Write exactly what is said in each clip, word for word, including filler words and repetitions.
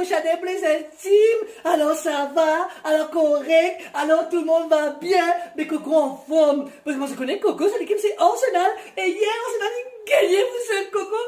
Chaden pou les intim, alor sava, alor korek, alor tou le mond va bien, me Koko anform. Parski mwa, zot kone Koko, so lekip se Arsenal, e yer Arsenal inn gagne pou zot, Koko.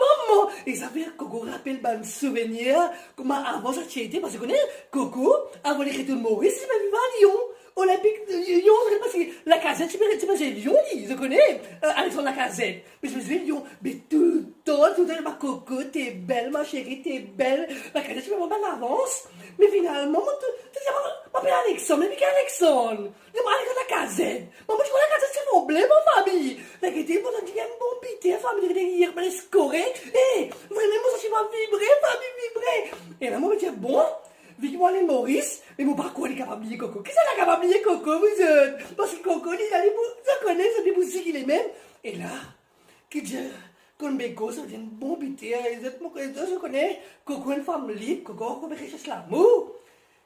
Mama, e sa fer Koko rapel bann souvenir, kouma avan sa ti ete, parski zot kone, Koko, avan li retourn Moris, li ti pe viv a Lyon. Olimpique Lyon, zot kone, parski Lacazette ti pe, ti pe zwe Lyon, li, zot kone, euh, Alexandre Lacazette. Me ti pe zwe Lyon, me toultan, toultan, ma Koko, t'es belle, ma chérie, t'es belle. Lacazette ti pe pran bann lavans. Me finalman, mo tou, tou, mo, mo apel Alexandre, me ki Alexandre? Li mo Alexandre Lacazette. Mo, mo ti krwar Lacazette ti problem, mo fami. Lagete, mo tann ti gagn bon bite, fami, li ete yer, bann skorer. E, vremem, mo santi mwa vibre, fami, vibre. E la, mo dir, bon, vi ki mo ale Moris, me mo pa krwar li kapav bliye Koko. Kisannla kapav bliye Koko, zot? Parski Koko, li, li pou, zot kone, zot li pou zigile mem. E la, ki dir, konn be koz, sa vinn bon bite, e zot, mo, zot kone, Koko enn fam lib, Koko, Koko pe rechers lamour.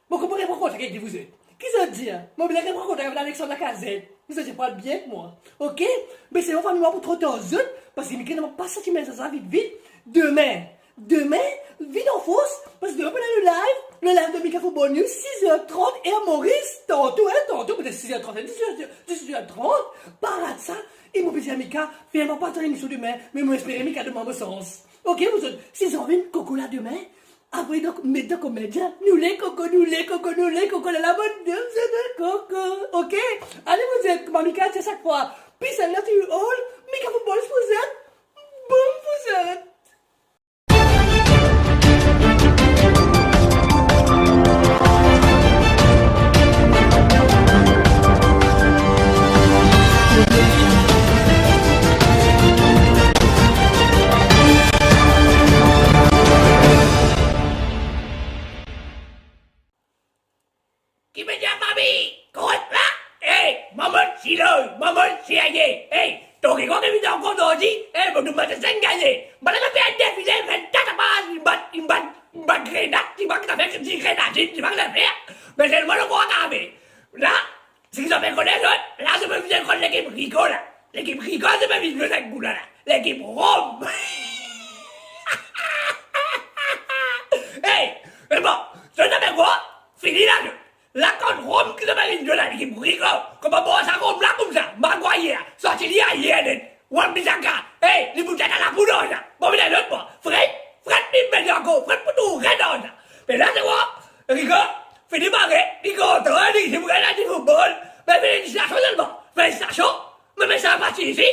Mo, Koko, mo repran kontak avek li, zot. Ki zot dir? Mo bizin repran kontak avek Alexandre Lacazette. Zot, zot pral bien ek mwa. Ok? Me se mo fami, mo pa pou tro tann zot, parski Mika, mo pa santi mem sa, sa vit, vit. Demin, Demin, vinn anfors, parski demin pou ena le live, le live de Mika Football News, sis er trant, er Moris, tanto, hein, tanto, petet sis er trant, diset er, diset er trant, pa rat sa, e mo pe dir Mika, fer mwa pa atann lemision demin, me mo espere Mika donn mwa mo sans. Ok, zot, si zot anvi Koko la demin, apre, donk, met dan komanter, nou le Koko, nou le Koko, nou le Koko, la, la, bann de, zot, Koko, ok? Ale, zot, kouma Mika dir sak fwa, peace and love to you all, Mika Football News pou zot, boum pou zot. Ki pe dir fami? Kot la? Ey, mama Silo, mama Seye, ey, to ki konn vinn ankor zordi, ey, mo tou bann seng gagne. Bann la fer defile, vinn kat apaz, inn bat, inn bat, inn bat grenad, inn bat ki zafer, ti grenadinn, ti bat ki zafer. Me selman nou konn ave. La, seki zot pe kone zot, la zot pe vinn kont lekip Rigo la. Lekip Rigo, zot pe vinn zwe ek boula la. Lekip Rom. Ey, me bon, zot pe krwar, fini la zot. La kont Rom ki zot pe vinn zwe la, lekip Rigo. Kouma bon sa Rom la koumsa, Maguire, sorti li ayer net. Wan-Bissaka, ey, li pou tet ala pou dan sa. Bon, vinn lot bon. Fred, Fred li mete ankor, Fred pou tou red dan sa. Me la se bon, Rigo, fini mare, li kontan, li, li pou gagn la, li foutbol. Me felisitasyon selman, felisitasyon. Me, me sa pa ti isi.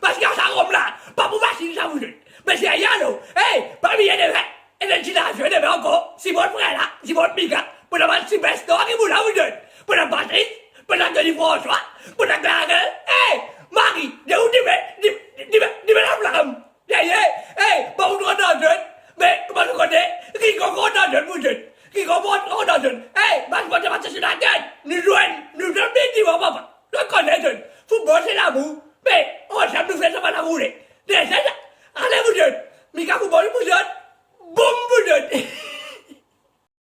Parski sa Rom la, pa pou fasil sa, zot. Me serye, non. Ey, pa bliye demin, e bann ti la zwe demin ankor, siport frer la, siport Mika, pou nou bann ti bes